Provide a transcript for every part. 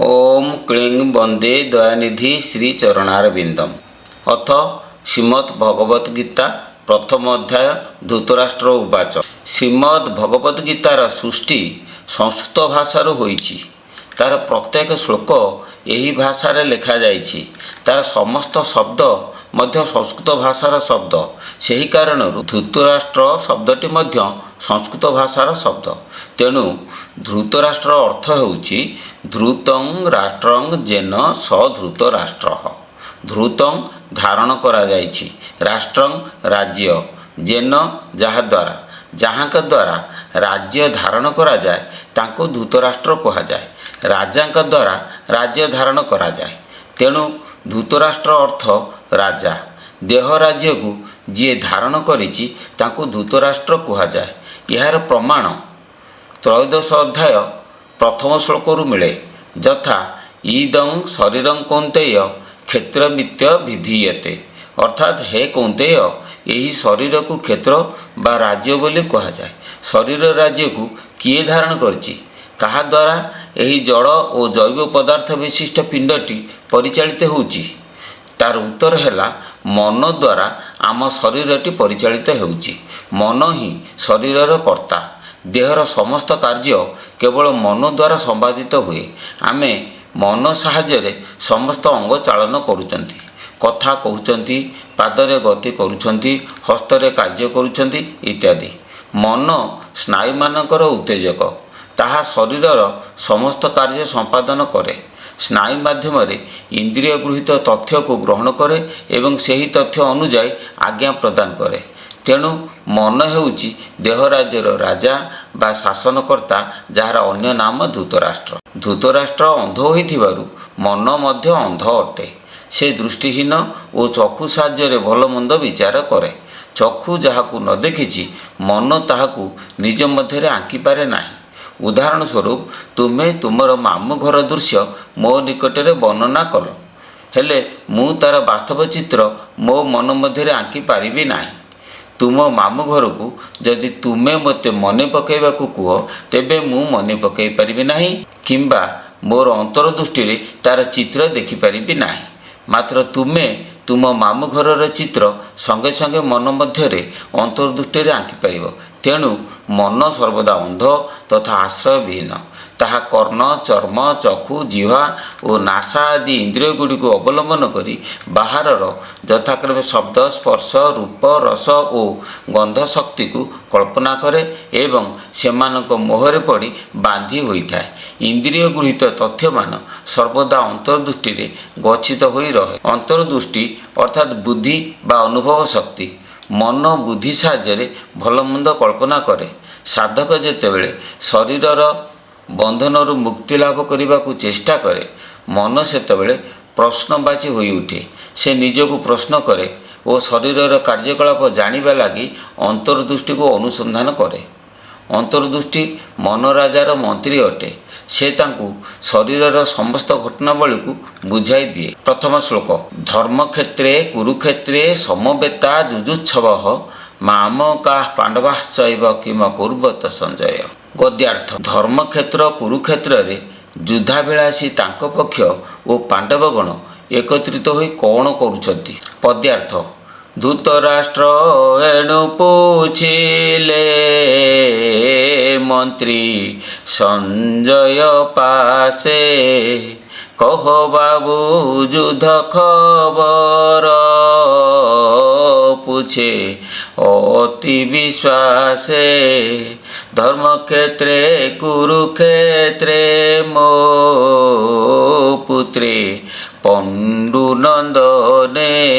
ଓମ୍ କ୍ଳିଂ ବନ୍ଦେ ଦୟାନିଧି ଶ୍ରୀ ଚରଣାରବିନ୍ଦମ୍। ଅଥ ଶ୍ରୀମଦ୍ ଭଗବଦ୍ ଗୀତା, ପ୍ରଥମ ଅଧ୍ୟାୟ, ଧୃତରାଷ୍ଟ୍ର ଉବାଚ। ଶ୍ରୀମଦ୍ ଭଗବଦ୍ ଗୀତାର ସୃଷ୍ଟି ସଂସ୍କୃତ ଭାଷାରୁ ହୋଇଛି। ତାର ପ୍ରତ୍ୟେକ ଶ୍ଲୋକ ଏହି ଭାଷାରେ ଲେଖାଯାଇଛି। ତାର ସମସ୍ତ ଶବ୍ଦ ମଧ୍ୟ ସଂସ୍କୃତ ଭାଷାର ଶବ୍ଦ। ସେହି କାରଣରୁ ଧୃତରାଷ୍ଟ୍ର ଶବ୍ଦଟି ମଧ୍ୟ ସଂସ୍କୃତ ଭାଷାର ଶବ୍ଦ। ତେଣୁ ଧୃତରାଷ୍ଟ୍ରର ଅର୍ଥ ହେଉଛି ଧୃତଂ ରାଷ୍ଟ୍ରଂ ଯେନ ସ ଧୃତରାଷ୍ଟ୍ର। ଧୃତଂ ଧାରଣ କରାଯାଇଛି, ରାଷ୍ଟ୍ରଂ ରାଜ୍ୟ, ଯେନ ଯାହାଦ୍ୱାରା, ଯାହାଙ୍କ ଦ୍ୱାରା ରାଜ୍ୟ ଧାରଣ କରାଯାଏ ତାଙ୍କୁ ଧୃତରାଷ୍ଟ୍ର କୁହାଯାଏ। ରାଜାଙ୍କ ଦ୍ୱାରା ରାଜ୍ୟ ଧାରଣ କରାଯାଏ। ତେଣୁ ଧୃତରାଷ୍ଟ୍ର ଅର୍ଥ ରାଜା। ଦେହ ରାଜ୍ୟକୁ ଯିଏ ଧାରଣ କରିଛି ତାଙ୍କୁ ଧୃତରାଷ୍ଟ୍ର କୁହାଯାଏ। ଏହାର ପ୍ରମାଣ ତ୍ରୟୋଦଶ ଅଧ୍ୟାୟ ପ୍ରଥମ ଶ୍ଲୋକରୁ ମିଳେ, ଯଥା ଇଦଂ ଶରୀରଂ କୌନ୍ତେୟ କ୍ଷେତ୍ରମିତ୍ୟ ବିଧୀୟତେ। ଅର୍ଥାତ୍ ହେ କୌନ୍ତେୟ, ଏହି ଶରୀରକୁ କ୍ଷେତ୍ର ବା ରାଜ୍ୟ ବୋଲି କୁହାଯାଏ। ଶରୀର ରାଜ୍ୟକୁ କିଏ ଧାରଣ କରିଛି? କାହା ଦ୍ୱାରା ଏହି ଜଡ଼ ଓ ଜୈବ ପଦାର୍ଥ ବିଶିଷ୍ଟ ପିଣ୍ଡଟି ପରିଚାଳିତ ହେଉଛି? ତାର ଉତ୍ତର ହେଲା, ମନ ଦ୍ୱାରା ଆମ ଶରୀରଟି ପରିଚାଳିତ ହେଉଛି। ମନ ହିଁ ଶରୀରର କର୍ତ୍ତା। ଦେହର ସମସ୍ତ କାର୍ଯ୍ୟ କେବଳ ମନ ଦ୍ୱାରା ସମ୍ପାଦିତ ହୁଏ। ଆମେ ମନ ସାହାଯ୍ୟରେ ସମସ୍ତ ଅଙ୍ଗ ଚାଳନ କରୁଛନ୍ତି, କଥା କହୁଛନ୍ତି, ପାଦରେ ଗତି କରୁଛନ୍ତି, ହସ୍ତରେ କାର୍ଯ୍ୟ କରୁଛନ୍ତି ଇତ୍ୟାଦି। ମନ ସ୍ନାୟୁମାନଙ୍କର ଉତ୍ତେଜକ। ତାହା ଶରୀରର ସମସ୍ତ କାର୍ଯ୍ୟ ସମ୍ପାଦନ କରେ। ସ୍ନାୟୁ ମାଧ୍ୟମରେ ଇନ୍ଦ୍ରିୟ ଗୃହୀତ ତଥ୍ୟକୁ ଗ୍ରହଣ କରେ ଏବଂ ସେହି ତଥ୍ୟ ଅନୁଯାୟୀ ଆଜ୍ଞା ପ୍ରଦାନ କରେ। ତେଣୁ ମନ ହେଉଛି ଦେହ ରାଜ୍ୟର ରାଜା ବା ଶାସନକର୍ତ୍ତା, ଯାହାର ଅନ୍ୟ ନାମ ଧୃତରାଷ୍ଟ୍ର। ଧୃତରାଷ୍ଟ୍ର ଅନ୍ଧ ହୋଇଥିବାରୁ ମନ ମଧ୍ୟ ଅନ୍ଧ ଅଟେ। ସେ ଦୃଷ୍ଟିହୀନ ଓ ଚକ୍ଷୁ ସାହାଯ୍ୟରେ ଭଲମନ୍ଦ ବିଚାର କରେ। ଚକ୍ଷୁ ଯାହାକୁ ନ ଦେଖିଛି, ମନ ତାହାକୁ ନିଜ ମଧ୍ୟରେ ଆଙ୍କିପାରେ ନାହିଁ। ଉଦାହରଣ ସ୍ୱରୂପ, ତୁମେ ତୁମର ମାମୁଁ ଘର ଦୃଶ୍ୟ ମୋ ନିକଟରେ ବର୍ଣ୍ଣନା କଲ, ହେଲେ ମୁଁ ତାର ବାସ୍ତବ ଚିତ୍ର ମୋ ମନ ମଧ୍ୟରେ ଆଙ୍କି ପାରିବି ନାହିଁ। ତୁମ ମାମୁଁ ଘରକୁ ଯଦି ତୁମେ ମୋତେ ମନେ ପକାଇବାକୁ କୁହ, ତେବେ ମୁଁ ମନେ ପକାଇ ପାରିବି ନାହିଁ କିମ୍ବା ମୋର ଅନ୍ତର୍ଦୃଷ୍ଟିରେ ତାର ଚିତ୍ର ଦେଖିପାରିବି ନାହିଁ। ମାତ୍ର ତୁମେ ତୁମ ମାମୁଁ ଘରର ଚିତ୍ର ସଙ୍ଗେ ସଙ୍ଗେ ମନ ମଧ୍ୟରେ ଅନ୍ତର୍ଦୃଷ୍ଟିରେ ଆଙ୍କିପାରିବ। ତେଣୁ ମନ ସର୍ବଦା ଅନ୍ଧ ତଥା ଆଶ୍ରୟବିହୀନ। ତାହା କର୍ଣ୍ଣ, ଚର୍ମ, ଚକ୍ଷୁ, ଜିହ୍ୱା ଓ ନାସା ଆଦି ଇନ୍ଦ୍ରିୟଗୁଡ଼ିକୁ ଅବଲମ୍ବନ କରି ବାହାରର ଯଥାକ୍ରମେ ଶବ୍ଦ, ସ୍ପର୍ଶ, ରୂପ, ରସ ଓ ଗନ୍ଧ ଶକ୍ତିକୁ କଳ୍ପନା କରେ ଏବଂ ସେମାନଙ୍କ ମୋହରେ ପଡ଼ି ବାନ୍ଧି ହୋଇଥାଏ। ଇନ୍ଦ୍ରିୟ ଗୃହୀତ ତଥ୍ୟମାନ ସର୍ବଦା ଅନ୍ତର୍ଦୃଷ୍ଟିରେ ଗଚ୍ଛିତ ହୋଇ ରହେ। ଅନ୍ତର୍ଦୃଷ୍ଟି ଅର୍ଥାତ୍ ବୁଦ୍ଧି ବା ଅନୁଭବ ଶକ୍ତି। ମନ ବୁଦ୍ଧି ସାହାଯ୍ୟରେ ଭଲମନ୍ଦ କଳ୍ପନା କରେ। ସାଧକ ଯେତେବେଳେ ଶରୀରର ବନ୍ଧନରୁ ମୁକ୍ତି ଲାଭ କରିବାକୁ ଚେଷ୍ଟା କରେ, ମନ ସେତେବେଳେ ପ୍ରଶ୍ନବାଚୀ ହୋଇଉଠେ। ସେ ନିଜକୁ ପ୍ରଶ୍ନ କରେ ଓ ଶରୀରର କାର୍ଯ୍ୟକଳାପ ଜାଣିବା ଲାଗି ଅନ୍ତର୍ଦୃଷ୍ଟିକୁ ଅନୁସନ୍ଧାନ କରେ। ଅନ୍ତର୍ଦୃଷ୍ଟି ମନ ରାଜାର ମନ୍ତ୍ରୀ ଅଟେ। ସେ ତାଙ୍କୁ ଶରୀରର ସମସ୍ତ ଘଟଣାବଳୀକୁ ବୁଝାଇ ଦିଏ। ପ୍ରଥମ ଶ୍ଲୋକ। ଧର୍ମକ୍ଷେତ୍ରେ କୁରୁକ୍ଷେତ୍ରେ ସମବେତା ଯୁଯୁତ୍ସବଃ ମାମକା ପାଣ୍ଡବାଶ୍ଚୈବ କିମ କୁର୍ବତ ସଞ୍ଜୟ। ଗଦ୍ୟାର୍ଥ, ଧର୍ମକ୍ଷେତ୍ର କୁରୁକ୍ଷେତ୍ରରେ ଯୁଦ୍ଧାଭିଳାଷୀ ତାଙ୍କ ପକ୍ଷ ଓ ପାଣ୍ଡବଗଣ ଏକତ୍ରିତ ହୋଇ କ'ଣ କରୁଛନ୍ତି? ପଦ୍ୟାର୍ଥ, ଧୃତରାଷ୍ଟ୍ର ଏଣୁ ପୁଛିଲେ ମନ୍ତ୍ରୀ ସଞ୍ଜୟ ପାଶେ, କହ ବାବୁ ଯୁଦ୍ଧ ଖବର ପୁଛେ ଅତି ବିଶ୍ୱାସେ। ଧର୍ମକ୍ଷେତ୍ରେ କୁରୁକ୍ଷେତ୍ରେ ମୋ ପୁତ୍ରେ ପଣ୍ଡୁନନ୍ଦନେ,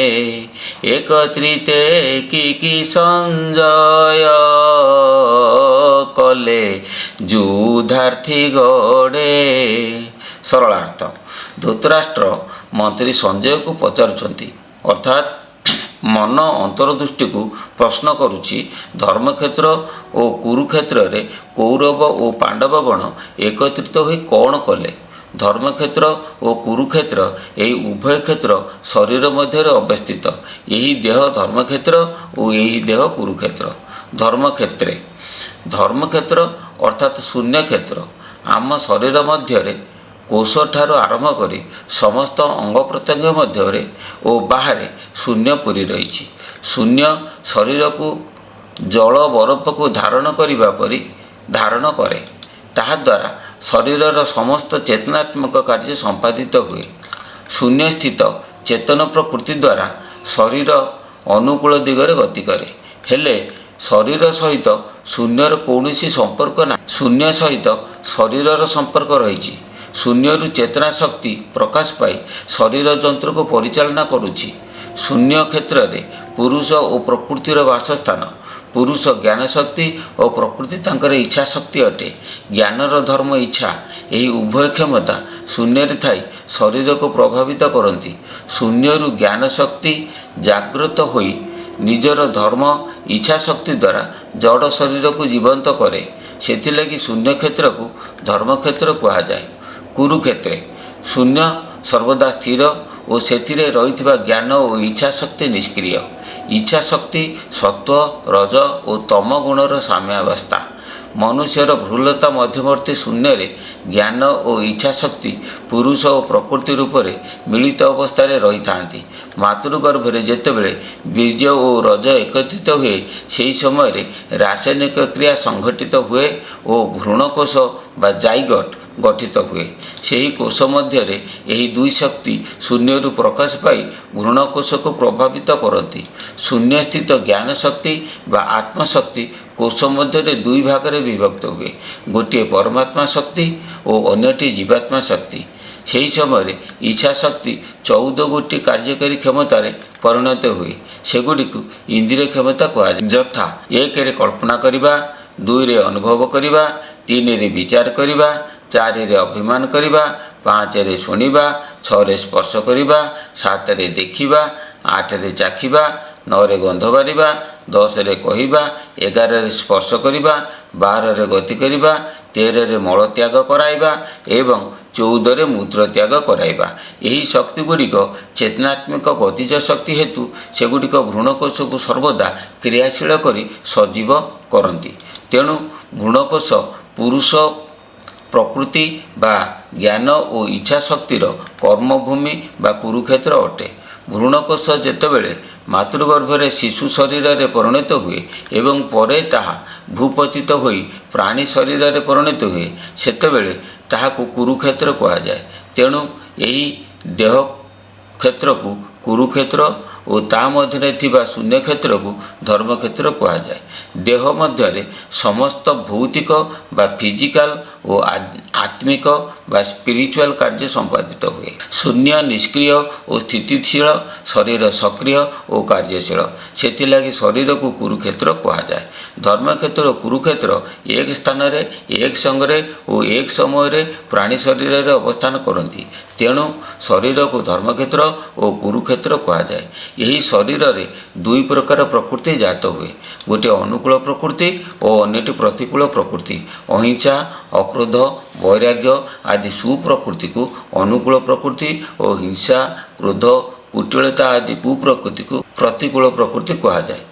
ଏକତ୍ରିତେ କି କି ସଞ୍ଜୟ କଲେ ଯୁଦ୍ଧାର୍ଥୀ ଗଡ଼େ। ସରଳାର୍ଥ, ଧୃତରାଷ୍ଟ୍ର ମନ୍ତ୍ରୀ ସଞ୍ଜୟକୁ ପଚାରୁଛନ୍ତି, ଅର୍ଥାତ୍ ମନ ଅନ୍ତର୍ଦୃଷ୍ଟିକୁ ପ୍ରଶ୍ନ କରୁଛି, ଧର୍ମକ୍ଷେତ୍ର ଓ କୁରୁକ୍ଷେତ୍ରରେ କୌରବ ଓ ପାଣ୍ଡବଗଣ ଏକତ୍ରିତ ହୋଇ କ'ଣ କଲେ? ଧର୍ମକ୍ଷେତ୍ର ଓ କୁରୁକ୍ଷେତ୍ର ଏହି ଉଭୟ କ୍ଷେତ୍ର ଶରୀର ମଧ୍ୟରେ ଅବସ୍ଥିତ। ଏହି ଦେହ ଧର୍ମକ୍ଷେତ୍ର ଓ ଏହି ଦେହ କୁରୁକ୍ଷେତ୍ର। ଧର୍ମକ୍ଷେତ୍ରେ, ଧର୍ମକ୍ଷେତ୍ର ଅର୍ଥାତ୍ ଶୂନ୍ୟ କ୍ଷେତ୍ର। ଆମ ଶରୀର ମଧ୍ୟରେ କୋଷଠାରୁ ଆରମ୍ଭ କରି ସମସ୍ତ ଅଙ୍ଗ ପ୍ରତ୍ୟଙ୍ଗ ମଧ୍ୟରେ ଓ ବାହାରେ ଶୂନ୍ୟ ପୂରି ରହିଛି। ଶୂନ୍ୟ ଶରୀରକୁ ଜଳ ବରଫକୁ ଧାରଣ କରିବା ପରି ଧାରଣ କରେ। ତାହାଦ୍ୱାରା ଶରୀରର ସମସ୍ତ ଚେତନାତ୍ମକ କାର୍ଯ୍ୟ ସମ୍ପାଦିତ ହୁଏ। ଶୂନ୍ୟସ୍ଥିତ ଚେତନ ପ୍ରକୃତି ଦ୍ୱାରା ଶରୀର ଅନୁକୂଳ ଦିଗରେ ଗତି କରେ। ହେଲେ ଶରୀର ସହିତ ଶୂନ୍ୟର କୌଣସି ସମ୍ପର୍କ ନାହିଁ। ଶୂନ୍ୟ ସହିତ ଶରୀରର ସମ୍ପର୍କ ରହିଛି। ଶୂନ୍ୟରୁ ଚେତନା ଶକ୍ତି ପ୍ରକାଶ ପାଇ ଶରୀର ଯନ୍ତ୍ରକୁ ପରିଚାଳନା କରୁଛି। ଶୂନ୍ୟ କ୍ଷେତ୍ରରେ ପୁରୁଷ ଓ ପ୍ରକୃତିର ବାସସ୍ଥାନ। ପୁରୁଷ ଜ୍ଞାନଶକ୍ତି ଓ ପ୍ରକୃତି ତାଙ୍କର ଇଚ୍ଛା ଶକ୍ତି ଅଟେ। ଜ୍ଞାନର ଧର୍ମ ଇଚ୍ଛା। ଏହି ଉଭୟ କ୍ଷମତା ଶୂନ୍ୟରେ ଥାଇ ଶରୀରକୁ ପ୍ରଭାବିତ କରନ୍ତି। ଶୂନ୍ୟରୁ ଜ୍ଞାନଶକ୍ତି ଜାଗ୍ରତ ହୋଇ ନିଜର ଧର୍ମ ଇଚ୍ଛା ଶକ୍ତି ଦ୍ୱାରା ଜଡ଼ ଶରୀରକୁ ଜୀବନ୍ତ କରେ। ସେଥିଲାଗି ଶୂନ୍ୟ କ୍ଷେତ୍ରକୁ ଧର୍ମକ୍ଷେତ୍ର କୁହାଯାଏ। କୁରୁକ୍ଷେତ୍ରେ ଶୂନ୍ୟ ସର୍ବଦା ସ୍ଥିର ଓ ସେଥିରେ ରହିଥିବା ଜ୍ଞାନ ଓ ଇଚ୍ଛା ଶକ୍ତି ନିଷ୍କ୍ରିୟ। ଇଚ୍ଛା ଶକ୍ତି ସତ୍ତ୍ୱ, ରଜ ଓ ତମ ଗୁଣର ସାମ୍ୟାବସ୍ଥା। ମନୁଷ୍ୟର ଭ୍ରୂଲତା ମଧ୍ୟବର୍ତ୍ତୀ ଶୂନ୍ୟରେ ଜ୍ଞାନ ଓ ଇଚ୍ଛା ଶକ୍ତି ପୁରୁଷ ଓ ପ୍ରକୃତି ରୂପରେ ମିଳିତ ଅବସ୍ଥାରେ ରହିଥାନ୍ତି। ମାତୃଗର୍ଭରେ ଯେତେବେଳେ ବୀର୍ଯ୍ୟ ଓ ରଜ ଏକତ୍ରିତ ହୁଏ, ସେହି ସମୟରେ ରାସାୟନିକ କ୍ରିୟା ସଂଘଟିତ ହୁଏ ଓ ଭ୍ରୂଣକୋଷ ବା ଜାଇଗଟ୍ ଗଠିତ ହୁଏ। ସେହି କୋଷ ମଧ୍ୟରେ ଏହି ଦୁଇ ଶକ୍ତି ଶୂନ୍ୟରୁ ପ୍ରକାଶ ପାଇ ଭ୍ରୂଣକୋଷକୁ ପ୍ରଭାବିତ କରନ୍ତି। ଶୂନ୍ୟସ୍ଥିତ ଜ୍ଞାନଶକ୍ତି ବା ଆତ୍ମଶକ୍ତି କୋଷ ମଧ୍ୟରେ ଦୁଇ ଭାଗରେ ବିଭକ୍ତ ହୁଏ। ଗୋଟିଏ ପରମାତ୍ମା ଶକ୍ତି ଓ ଅନ୍ୟଟି ଜୀବାତ୍ମା ଶକ୍ତି। ସେହି ସମୟରେ ଇଚ୍ଛା ଶକ୍ତି 14 ଗୋଟି କାର୍ଯ୍ୟକାରୀ କ୍ଷମତାରେ ପରିଣତ ହୁଏ। ସେଗୁଡ଼ିକୁ ଇନ୍ଦ୍ରିୟ କ୍ଷମତା କୁହାଯାଏ। ଯଥା 1ରେ କଳ୍ପନା କରିବା, 2ରେ ଅନୁଭବ କରିବା, 3ରେ ବିଚାର କରିବା, 4ରେ ଅଭିମାନ କରିବା, 5ରେ ଶୁଣିବା, 6ରେ ସ୍ପର୍ଶ କରିବା, 7ରେ ଦେଖିବା, 8ରେ ଚାଖିବା, 9ରେ ଗନ୍ଧ ବାରିବା, 10ରେ କହିବା, 11ରେ ସ୍ପର୍ଶ କରିବା, 12ରେ ଗତି କରିବା, 13ରେ ମଳତ୍ୟାଗ କରାଇବା ଏବଂ 14ରେ ମୂତ୍ରତ୍ୟାଗ କରାଇବା। ଏହି ଶକ୍ତିଗୁଡ଼ିକ ଚେତନାତ୍ମକ ଗତିଜ ଶକ୍ତି ହେତୁ ସେଗୁଡ଼ିକ ଭ୍ରୂଣକୋଷକୁ ସର୍ବଦା କ୍ରିୟାଶୀଳ କରି ସଜୀବ କରନ୍ତି। ତେଣୁ ଭ୍ରୂଣକୋଷ ପୁରୁଷ ପ୍ରକୃତି ବା ଜ୍ଞାନ ଓ ଇଚ୍ଛା ଶକ୍ତିର କର୍ମଭୂମି ବା କୁରୁକ୍ଷେତ୍ର ଅଟେ। ଭ୍ରୂଣକୋଷ ଯେତେବେଳେ ମାତୃଗର୍ଭରେ ଶିଶୁ ଶରୀରରେ ପରିଣତ ହୁଏ ଏବଂ ପରେ ତାହା ଭୂପତିତ ହୋଇ ପ୍ରାଣୀ ଶରୀରରେ ପରିଣତ ହୁଏ, ସେତେବେଳେ ତାହାକୁ କୁରୁକ୍ଷେତ୍ର କୁହାଯାଏ। ତେଣୁ ଏହି ଦେହ କ୍ଷେତ୍ରକୁ କୁରୁକ୍ଷେତ୍ର ଓ ତା ମଧ୍ୟରେ ଥିବା ଶୂନ୍ୟ କ୍ଷେତ୍ରକୁ ଧର୍ମକ୍ଷେତ୍ର କୁହାଯାଏ। ଦେହ ମଧ୍ୟରେ ସମସ୍ତ ଭୌତିକ ବା ଫିଜିକାଲ ଓ ଆତ୍ମିକ ବା ସ୍ପିରିଚୁଆଲ କାର୍ଯ୍ୟ ସମ୍ପାଦିତ ହୁଏ। ଶୂନ୍ୟ ନିଷ୍କ୍ରିୟ ଓ ସ୍ଥିତିଶୀଳ, ଶରୀର ସକ୍ରିୟ ଓ କାର୍ଯ୍ୟଶୀଳ। ସେଥିଲାଗି ଶରୀରକୁ କୁରୁକ୍ଷେତ୍ର କୁହାଯାଏ। ଧର୍ମକ୍ଷେତ୍ର ଓ କୁରୁକ୍ଷେତ୍ର ଏକ ସ୍ଥାନରେ, ଏକ ସଙ୍ଗରେ ଓ ଏକ ସମୟରେ ପ୍ରାଣୀ ଶରୀରରେ ଅବସ୍ଥାନ କରନ୍ତି। ତେଣୁ ଶରୀରକୁ ଧର୍ମକ୍ଷେତ୍ର ଓ କୁରୁକ୍ଷେତ୍ର କୁହାଯାଏ। ଏହି ଶରୀରରେ ଦୁଇ ପ୍ରକାର ପ୍ରକୃତି ଜାତ ହୁଏ। ଗୋଟିଏ ଅନୁକୂଳ ପ୍ରକୃତି ଓ ଅନ୍ୟଟି ପ୍ରତିକୂଳ ପ୍ରକୃତି। ଅହିଂସା, ଅକ୍ରୋଧ, ବୈରାଗ୍ୟ ଆଦି ସୁପ୍ରକୃତିକୁ ଅନୁକୂଳ ପ୍ରକୃତି ଓ ହିଂସା, କ୍ରୋଧ, କୁଟିଳତା ଆଦି କୁପ୍ରକୃତିକୁ ପ୍ରତିକୂଳ ପ୍ରକୃତି କୁହାଯାଏ।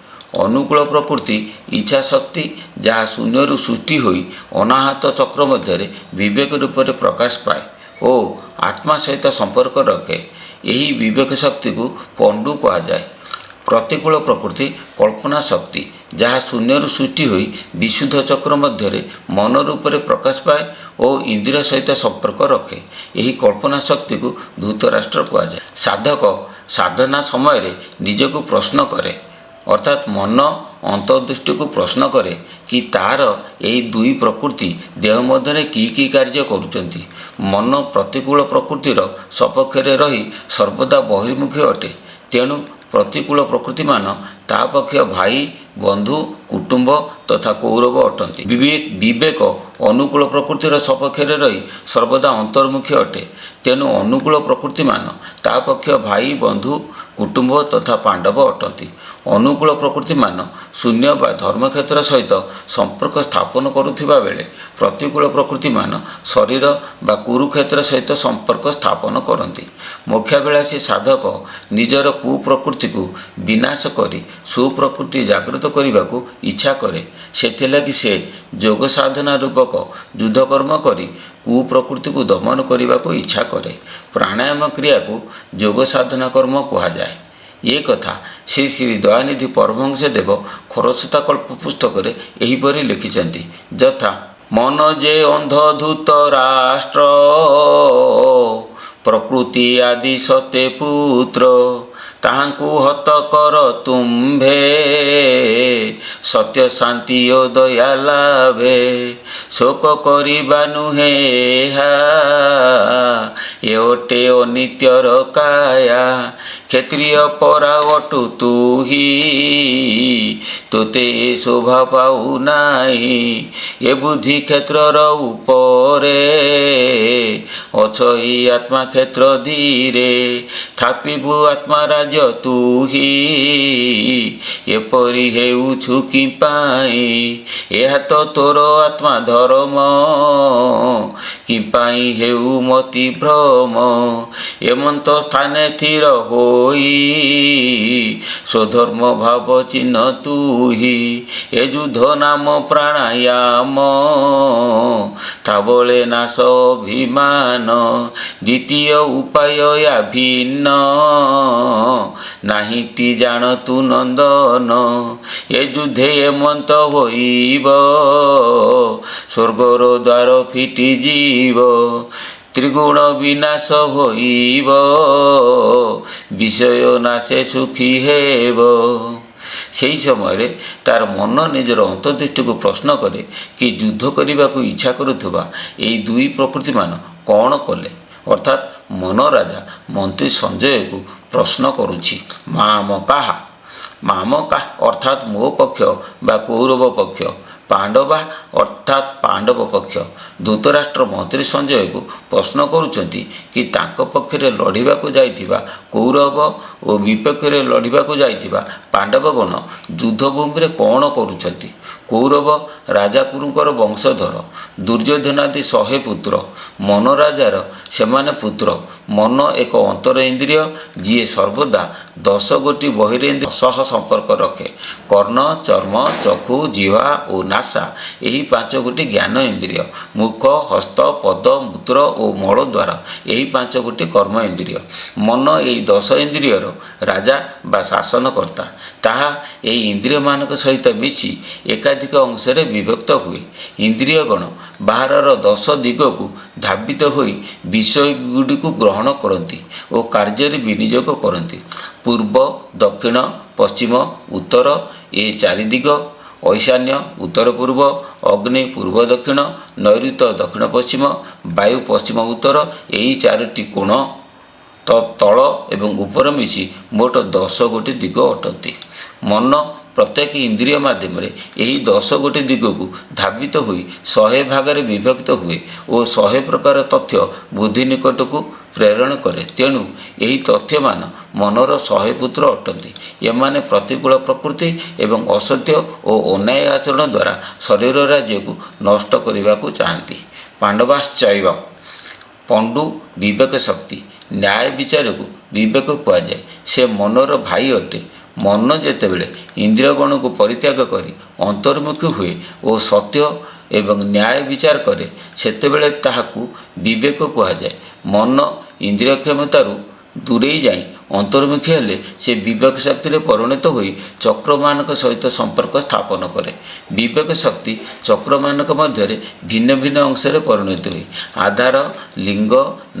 ଅନୁକୂଳ ପ୍ରକୃତି ଇଚ୍ଛା ଶକ୍ତି, ଯାହା ଶୂନ୍ୟରୁ ସୃଷ୍ଟି ହୋଇ ଅନାହତ ଚକ୍ର ମଧ୍ୟରେ ବିବେକ ରୂପରେ ପ୍ରକାଶ ପାଏ ଓ ଆତ୍ମା ସହିତ ସମ୍ପର୍କ ରଖେ। ଏହି ବିବେକ ଶକ୍ତିକୁ ପଣ୍ଡୁ କୁହାଯାଏ। ପ୍ରତିକୂଳ ପ୍ରକୃତି କଳ୍ପନା ଶକ୍ତି, ଯାହା ଶୂନ୍ୟରୁ ସୃଷ୍ଟି ହୋଇ ବିଶୁଦ୍ଧ ଚକ୍ର ମଧ୍ୟରେ ମନ ରୂପରେ ପ୍ରକାଶ ପାଏ ଓ ଇନ୍ଦ୍ରିୟ ସହିତ ସମ୍ପର୍କ ରଖେ। ଏହି କଳ୍ପନା ଶକ୍ତିକୁ ଧୃତରାଷ୍ଟ୍ର କୁହାଯାଏ। ସାଧକ ସାଧନା ସମୟରେ ନିଜକୁ ପ୍ରଶ୍ନ କରେ, ଅର୍ଥାତ୍ ମନ ଅନ୍ତର୍ଦୃଷ୍ଟିକୁ ପ୍ରଶ୍ନ କରେ କି ତାର ଏହି ଦୁଇ ପ୍ରକୃତି ଦେହ ମଧ୍ୟରେ କି କି କାର୍ଯ୍ୟ କରୁଛନ୍ତି। ମନ ପ୍ରତିକୂଳ ପ୍ରକୃତିର ସପକ୍ଷରେ ରହି ସର୍ବଦା ବହିର୍ମୁଖୀ ଅଟେ। ତେଣୁ ପ୍ରତିକୂଳ ପ୍ରକୃତିମାନ ତା ପକ୍ଷ ଭାଇ, ବନ୍ଧୁ, କୁଟୁମ୍ବ ତଥା କୌରବ ଅଟନ୍ତି। ବିବେକ ଅନୁକୂଳ ପ୍ରକୃତିର ସପକ୍ଷରେ ରହି ସର୍ବଦା ଅନ୍ତର୍ମୁଖୀ ଅଟେ। ତେଣୁ ଅନୁକୂଳ ପ୍ରକୃତିମାନ ତା ପକ୍ଷ ଭାଇ, ବନ୍ଧୁ, କୁଟୁମ୍ବ ତଥା ପାଣ୍ଡବ ଅଟନ୍ତି। ଅନୁକୂଳ ପ୍ରକୃତିମାନ ଶୂନ୍ୟ ବା ଧର୍ମକ୍ଷେତ୍ର ସହିତ ସମ୍ପର୍କ ସ୍ଥାପନ କରୁଥିବା ବେଳେ ପ୍ରତିକୂଳ ପ୍ରକୃତିମାନ ଶରୀର ବା କୁରୁକ୍ଷେତ୍ର ସହିତ ସମ୍ପର୍କ ସ୍ଥାପନ କରନ୍ତି। ମୋକ୍ଷାଭିଳାଷୀ ସାଧକ ନିଜର କୁପ୍ରକୃତିକୁ ବିନାଶ କରି ସୁପ୍ରକୃତି ଜାଗ୍ରତ କରିବାକୁ ଇଚ୍ଛା କରେ। ସେଥିଲାଗି ସେ ଯୋଗ ସାଧନା ରୂପକ ଯୁଦ୍ଧକର୍ମ କରି କୁପ୍ରକୃତିକୁ ଦମନ କରିବାକୁ ଇଚ୍ଛା କରେ। ପ୍ରାଣାୟାମ କ୍ରିୟାକୁ ଯୋଗ ସାଧନା କର୍ମ କୁହାଯାଏ। ଏ କଥା ଶ୍ରୀ ଶ୍ରୀ ଦୟାନିଧି ପରମହଂସ ଦେବ ଖରସ୍ରୋତା କଳ୍ପ ପୁସ୍ତକରେ ଏହିପରି ଲେଖିଛନ୍ତି, ଯଥା: ମନ ଯେ ଅନ୍ଧ ଧୂତ ରାଷ୍ଟ୍ର, ପ୍ରକୃତି ଆଦି ସତେ ପୁତ୍ର, ତାହାଙ୍କୁ ହତ କର ତୁମ୍ଭେ, ସତ୍ୟ ଶାନ୍ତି ଓ ଦୟା ଲାଭେ। ଶୋକ କରିବା ନୁହେଁ ଏହା, ଏ ଅଟେ ଅନିତ୍ୟର କାୟା। କ୍ଷତ୍ରିୟ ପରା ଅଟୁ ତୁହି, ତୋତେ ଏ ଶୋଭା ପାଉନାହିଁ। ଏ ବୁଦ୍ଧି କ୍ଷେତ୍ରର ଉପରେ, ଅଛଇ ଆତ୍ମା କ୍ଷେତ୍ର ଧୀରେ। ଥାପିବୁ ଆତ୍ମା ରାଜ୍ୟ ତୁହି, ଏପରି ହେଉଛୁ କି ପାଇଁ? ଏହା ତ ତୋର ଆତ୍ମା ଧର୍ମ, କି ପାଇଁ ହେଉ ମତି ଭ୍ରମ? ଏମନ୍ତ ସ୍ଥାନେ ସ୍ଥିର ହୋଇ, ସ୍ୱଧର୍ମ ଭାବ ଚିହ୍ନ ତୁହି। ଏ ଯୁଦ୍ଧ ନାମ ପ୍ରାଣାୟାମ, ତା ବଳେ ନାଶ ଅଭିମାନ। ଦ୍ୱିତୀୟ ଉପାୟ ୟା ଭିନ୍ନ ନାହିଁଟି, ଜାଣ ତୁ ନନ୍ଦନ। ଏ ଯୁଦ୍ଧେ ଏମନ୍ତ ହୋଇବ, ସ୍ୱର୍ଗର ଦ୍ୱାର ଫିଟିଯିବ। ତ୍ରିଗୁଣ ବିନାଶ ହୋଇବ, ବିଷୟ ନାଶେ ସୁଖୀ ହେବ। ସେହି ସମୟରେ ତାର ମନ ନିଜର ଅନ୍ତର୍ଦୃଷ୍ଟିକୁ ପ୍ରଶ୍ନ କରେ କି ଯୁଦ୍ଧ କରିବାକୁ ଇଚ୍ଛା କରୁଥିବା ଏହି ଦୁଇ ପ୍ରକୃତିମାନ କ'ଣ କଲେ? ଅର୍ଥାତ୍ ମନ ରାଜା ମନ୍ତ୍ରୀ ସଞ୍ଜୟକୁ ପ୍ରଶ୍ନ କରୁଛି, ମାମ କାହା। ମାମ କାହା ଅର୍ଥାତ୍ ମୋ ପକ୍ଷ ବା କୌରବ ପକ୍ଷ, ପାଣ୍ଡବା ଅର୍ଥାତ୍ ପାଣ୍ଡବ ପକ୍ଷ। ଧୃତରାଷ୍ଟ୍ର ମନ୍ତ୍ରୀ ସଞ୍ଜୟକୁ ପ୍ରଶ୍ନ କରୁଛନ୍ତି କି ତାଙ୍କ ପକ୍ଷରେ ଲଢ଼ିବାକୁ ଯାଇଥିବା କୌରବ ଓ ବିପକ୍ଷରେ ଲଢ଼ିବାକୁ ଯାଇଥିବା ପାଣ୍ଡବଗଣ ଯୁଦ୍ଧଭୂମିରେ କ'ଣ କରୁଛନ୍ତି? କୌରବ ରାଜା କୁରୁଙ୍କର ବଂଶଧର। ଦୁର୍ଯ୍ୟୋଧନାଦି 100 ପୁତ୍ର। ମନ ରାଜାର ସେମାନେ ପୁତ୍ର। ମନ ଏକ ଅନ୍ତର ଇନ୍ଦ୍ରିୟ, ଯିଏ ସର୍ବଦା 10 ଗୋଟି ବହିରେନ୍ଦ୍ରିୟ ସହ ସମ୍ପର୍କ ରଖେ। କର୍ଣ୍ଣ, ଚର୍ମ, ଚକ୍ଷୁ, ଜିହ୍ୱା ଓ ନାସା ଏହି 5 ଗୋଟି ଜ୍ଞାନ ଇନ୍ଦ୍ରିୟ। ମୁଖ, ହସ୍ତ, ପଦ, ମୂତ୍ର ଓ ମଳଦ୍ୱାର ଏହି 5 ଗୋଟି କର୍ମ ଇନ୍ଦ୍ରିୟ। ମନ ଏହି 10 ଇନ୍ଦ୍ରିୟର ରାଜା ବା ଶାସନକର୍ତ୍ତା। ତାହା ଏହି ଇନ୍ଦ୍ରିୟମାନଙ୍କ ସହିତ ମିଶି ଏକାଧିକ ଅଂଶରେ ବିଭକ୍ତ ହୁଏ। ଇନ୍ଦ୍ରିୟଗଣ ବାହାରର 10 ଦିଗକୁ ଧାବିତ ହୋଇ ବିଷୟଗୁଡ଼ିକୁ ଗ୍ରହଣ କରନ୍ତି ଓ କାର୍ଯ୍ୟରେ ବିନିଯୋଗ କରନ୍ତି। ପୂର୍ବ, ଦକ୍ଷିଣ, ପଶ୍ଚିମ, ଉତ୍ତର ଏ ଚାରିଦିଗ, ଐଶାନ୍ୟ ଉତ୍ତର ପୂର୍ବ, ଅଗ୍ନି ପୂର୍ବ ଦକ୍ଷିଣ, ନୈଋତ ଦକ୍ଷିଣ ପଶ୍ଚିମ, ବାୟୁ ପଶ୍ଚିମ ଉତ୍ତର, ଏହି ଚାରୋଟି କୋଣ ତଳ ଏବଂ ଉପର ମିଶି ମୋଟ 10 ଗୋଟି ଦିଗ ଅଟନ୍ତି। ମନ ପ୍ରତ୍ୟେକ ଇନ୍ଦ୍ରିୟ ମାଧ୍ୟମରେ ଏହି 10 ଗୋଟି ଦିଗକୁ ଧାବିତ ହୋଇ 100 ଭାଗରେ ବିଭକ୍ତ ହୁଏ ଓ 100 ପ୍ରକାର ତଥ୍ୟ ବୁଦ୍ଧି ନିକଟକୁ ପ୍ରେରଣ କରେ। ତେଣୁ ଏହି ତଥ୍ୟମାନ ମନର 100 ପୁତ୍ର ଅଟନ୍ତି। ଏମାନେ ପ୍ରତିକୂଳ ପ୍ରକୃତି ଏବଂ ଅସତ୍ୟ ଓ ଅନ୍ୟାୟ ଆଚରଣ ଦ୍ୱାରା ଶରୀର ରାଜ୍ୟକୁ ନଷ୍ଟ କରିବାକୁ ଚାହାନ୍ତି। ପାଣ୍ଡବାଶ୍ଚୈବ। ପଣ୍ଡୁ ବିବେକ ଶକ୍ତି। ନ୍ୟାୟ ବିଚାରକୁ ବିବେକ କୁହାଯାଏ। ସେ ମନର ଭାଇ ଅଟେ। ମନ ଯେତେବେଳେ ଇନ୍ଦ୍ରିୟଗଣକୁ ପରିତ୍ୟାଗ କରି ଅନ୍ତର୍ମୁଖୀ ହୁଏ ଓ ସତ୍ୟ ଏବଂ ନ୍ୟାୟ ବିଚାର କରେ, ସେତେବେଳେ ତାହାକୁ ବିବେକ କୁହାଯାଏ। ମନ ଇନ୍ଦ୍ରିୟ କ୍ଷମତାରୁ ଦୂରେଇ ଯାଇ ଅନ୍ତର୍ମୁଖୀ ହେଲେ ସେ ବିବେକ ଶକ୍ତିରେ ପରିଣତ ହୋଇ ଚକ୍ରମାନଙ୍କ ସହିତ ସମ୍ପର୍କ ସ୍ଥାପନ କରେ। ବିବେକ ଶକ୍ତି ଚକ୍ରମାନଙ୍କ ମଧ୍ୟରେ ଭିନ୍ନ ଭିନ୍ନ ଅଂଶରେ ପରିଣତ ହୁଏ। ଆଧାର, ଲିଙ୍ଗ,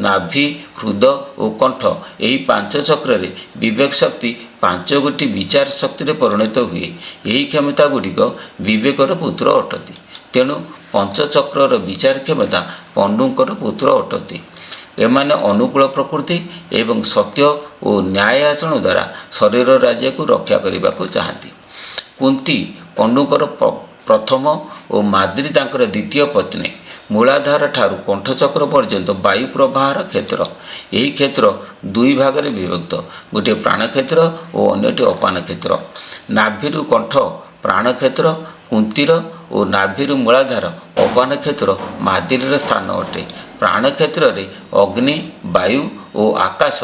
ନାଭି, ହୃଦ ଓ କଣ୍ଠ ଏହି 5 ଚକ୍ରରେ ବିବେକ ଶକ୍ତି 5 ଗୋଟି ବିଚାର ଶକ୍ତିରେ ପରିଣତ ହୁଏ। ଏହି କ୍ଷମତା ଗୁଡ଼ିକ ବିବେକର ପୁତ୍ର ଅଟନ୍ତି। ତେଣୁ ପଞ୍ଚଚକ୍ରର ବିଚାର କ୍ଷମତା ପଣ୍ଡୁଙ୍କର ପୁତ୍ର ଅଟନ୍ତି। ଏମାନେ ଅନୁକୂଳ ପ୍ରକୃତି ଏବଂ ସତ୍ୟ ଓ ନ୍ୟାୟ ଆଚରଣ ଦ୍ୱାରା ଶରୀର ରାଜ୍ୟକୁ ରକ୍ଷା କରିବାକୁ ଚାହାନ୍ତି। କୁନ୍ତି ପଣ୍ଡୁଙ୍କର ପ୍ରଥମ ଓ ମାଦ୍ରୀ ତାଙ୍କର ଦ୍ୱିତୀୟ ପତ୍ନୀ। ମୂଳାଧାର ଠାରୁ କଣ୍ଠଚକ୍ର ପର୍ଯ୍ୟନ୍ତ ବାୟୁ ପ୍ରବାହର କ୍ଷେତ୍ର। ଏହି କ୍ଷେତ୍ର ଦୁଇ ଭାଗରେ ବିଭକ୍ତ, ଗୋଟିଏ ପ୍ରାଣକ୍ଷେତ୍ର ଓ ଅନ୍ୟଟି ଅପାନ କ୍ଷେତ୍ର। ନାଭିରୁ କଣ୍ଠ ପ୍ରାଣକ୍ଷେତ୍ର କୁନ୍ତୀର ଓ ନାଭିରୁ ମୂଳାଧାର ଅପାନ କ୍ଷେତ୍ର ମାଦ୍ରୀର ସ୍ଥାନ ଅଟେ। ପ୍ରାଣକ୍ଷେତ୍ରରେ ଅଗ୍ନି, ବାୟୁ ଓ ଆକାଶ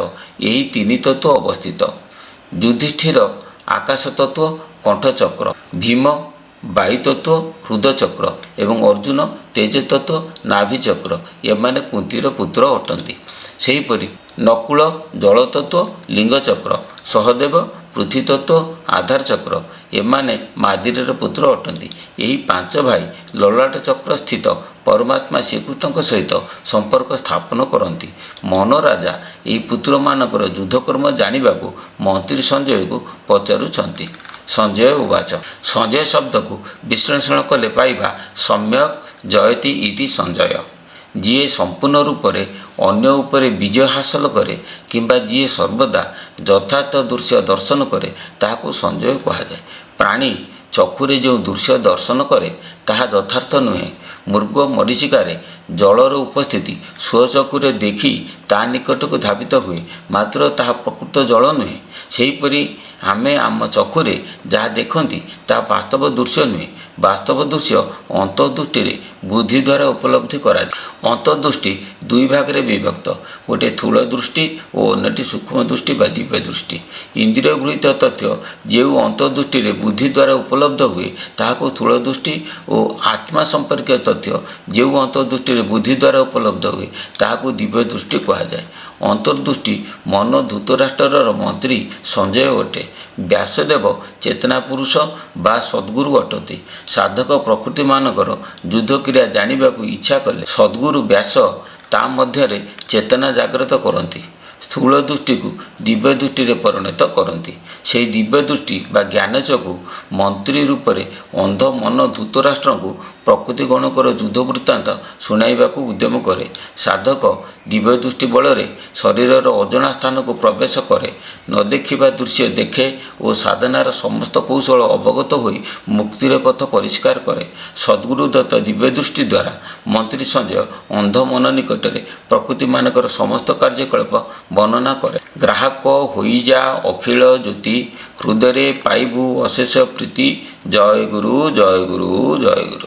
ଏହି ତିନି ତତ୍ତ୍ୱ ଅବସ୍ଥିତ। ଯୁଧିଷ୍ଠିର ଆକାଶ ତତ୍ତ୍ୱ କଣ୍ଠଚକ୍ର, ଭୀମ ବାୟୁତତ୍ତ୍ୱ ହୃଦଚକ୍ର ଏବଂ ଅର୍ଜୁନ ତେଜତତ୍ତ୍ୱ ନାଭିଚକ୍ର, ଏମାନେ କୁନ୍ତୀର ପୁତ୍ର ଅଟନ୍ତି। ସେହିପରି ନକୁଳ ଜଳତତ୍ତ୍ୱ ଲିଙ୍ଗଚକ୍ର, ସହଦେବ ପୃଥ୍ୱୀତତ୍ତ୍ୱ ଆଧାରଚକ୍ର, ଏମାନେ ମାଦ୍ରୀର ପୁତ୍ର ଅଟନ୍ତି। ଏହି 5 ଭାଇ ଲଲାଟ ଚକ୍ର ସ୍ଥିତ ପରମାତ୍ମା ଶ୍ରୀକୃଷ୍ଣଙ୍କ ସହିତ ସମ୍ପର୍କ ସ୍ଥାପନ କରନ୍ତି। ମନ ରାଜା ଏହି ପୁତ୍ରମାନଙ୍କର ଯୁଦ୍ଧକର୍ମ ଜାଣିବାକୁ ମନ୍ତ୍ରୀ ସଞ୍ଜୟକୁ ପଚାରୁଛନ୍ତି। ସଞ୍ଜୟ ଉବାଚ। ସଞ୍ଜୟ ଶବ୍ଦକୁ ବିଶ୍ଳେଷଣ କଲେ ପାଇବା ସମ୍ୟକ୍ ଜୟତି ଇତି ସଞ୍ଜୟ। ଯିଏ ସମ୍ପୂର୍ଣ୍ଣ ରୂପରେ ଅନ୍ୟ ଉପରେ ବିଜୟ ହାସଲ କରେ କିମ୍ବା ଯିଏ ସର୍ବଦା ଯଥାର୍ଥ ଦୃଶ୍ୟ ଦର୍ଶନ କରେ, ତାହାକୁ ସଞ୍ଜୟ କୁହାଯାଏ। ପ୍ରାଣୀ ଚକ୍ଷୁରେ ଯେଉଁ ଦୃଶ୍ୟ ଦର୍ଶନ କରେ ତାହା ଯଥାର୍ଥ ନୁହେଁ। ମୃଗ ମରୀଚିକାରେ ଜଳର ଉପସ୍ଥିତି ସ୍ୱଚକ୍ଷୁରେ ଦେଖି ତା ନିକଟକୁ ଧାବିତ ହୁଏ, ମାତ୍ର ତାହା ପ୍ରକୃତ ଜଳ ନୁହେଁ। ସେହିପରି ଆମେ ଆମ ଚକ୍ଷୁରେ ଯାହା ଦେଖନ୍ତି ତାହା ବାସ୍ତବ ଦୃଶ୍ୟ ନୁହେଁ। ବାସ୍ତବ ଦୃଶ୍ୟ ଅନ୍ତର୍ଦୃଷ୍ଟିରେ ବୁଦ୍ଧି ଦ୍ୱାରା ଉପଲବ୍ଧି କରାଯାଏ। ଅନ୍ତର୍ଦୃଷ୍ଟି ଦୁଇ ଭାଗରେ ବିଭକ୍ତ, ଗୋଟିଏ ସ୍ଥୂଳ ଦୃଷ୍ଟି ଓ ଅନ୍ୟଟି ସୂକ୍ଷ୍ମ ଦୃଷ୍ଟି ବା ଦିବ୍ୟ ଦୃଷ୍ଟି। ଇନ୍ଦ୍ରିୟ ଗୃହୀତ ତଥ୍ୟ ଯେଉଁ ଅନ୍ତର୍ଦୃଷ୍ଟିରେ ବୁଦ୍ଧି ଦ୍ୱାରା ଉପଲବ୍ଧ ହୁଏ ତାହାକୁ ସ୍ଥୂଳ ଦୃଷ୍ଟି ଓ ଆତ୍ମା ସମ୍ପର୍କୀୟ ତଥ୍ୟ ଯେଉଁ ଅନ୍ତର୍ଦୃଷ୍ଟିରେ ବୁଦ୍ଧି ଦ୍ୱାରା ଉପଲବ୍ଧ ହୁଏ ତାହାକୁ ଦିବ୍ୟ ଦୃଷ୍ଟି କୁହାଯାଏ। ଅନ୍ତର୍ଦୃଷ୍ଟି ମନ ଧୃତରାଷ୍ଟ୍ରର ମନ୍ତ୍ରୀ ସଞ୍ଜୟ ଅଟେ। ବ୍ୟାସଦେବ ଚେତନା ପୁରୁଷ ବା ସଦ୍ଗୁରୁ ଅଟନ୍ତି। ସାଧକ ପ୍ରକୃତିମାନଙ୍କର ଯୁଦ୍ଧକ୍ରିୟା ଜାଣିବାକୁ ଇଚ୍ଛା କଲେ ସଦ୍ଗୁରୁ ବ୍ୟାସ ତା ମଧ୍ୟରେ ଚେତନା ଜାଗ୍ରତ କରନ୍ତି, ସ୍ଥୂଳ ଦୃଷ୍ଟିକୁ ଦିବ୍ୟ ଦୃଷ୍ଟିରେ ପରିଣତ କରନ୍ତି। ସେହି ଦିବ୍ୟ ଦୃଷ୍ଟି ବା ଜ୍ଞାନଚକ୍ଷୁ ମନ୍ତ୍ରୀ ରୂପରେ ଅନ୍ଧ ମନ ଧୃତରାଷ୍ଟ୍ରଙ୍କୁ ପ୍ରକୃତିଗଣଙ୍କର ଯୁଦ୍ଧ ବୃତ୍ତାନ୍ତ ଶୁଣାଇବାକୁ ଉଦ୍ୟମ କରେ। ସାଧକ ଦିବ୍ୟ ଦୃଷ୍ଟି ବଳରେ ଶରୀରର ଅଜଣା ସ୍ଥାନକୁ ପ୍ରବେଶ କରେ, ନ ଦେଖିବା ଦୃଶ୍ୟ ଦେଖେ ଓ ସାଧନାର ସମସ୍ତ କୌଶଳ ଅବଗତ ହୋଇ ମୁକ୍ତିର ପଥ ପରିଷ୍କାର କରେ। ସଦ୍ଗୁରୁ ଦତ୍ତ ଦିବ୍ୟ ଦୃଷ୍ଟି ଦ୍ୱାରା ମନ୍ତ୍ରୀ ସଞ୍ଜୟ ଅନ୍ଧ ମନ ନିକଟରେ ପ୍ରକୃତିମାନଙ୍କର ସମସ୍ତ କାର୍ଯ୍ୟକଳାପ ବର୍ଣ୍ଣନା କରେ। ଗ୍ରାହକ ହୋଇଯା ଅଖିଳ ଜ୍ୟୋତି, ହୃଦୟରେ ପାଇବୁ ଅଶେଷ ପ୍ରୀତି। ଜୟ ଗୁରୁ, ଜୟ ଗୁରୁ, ଜୟ ଗୁରୁ।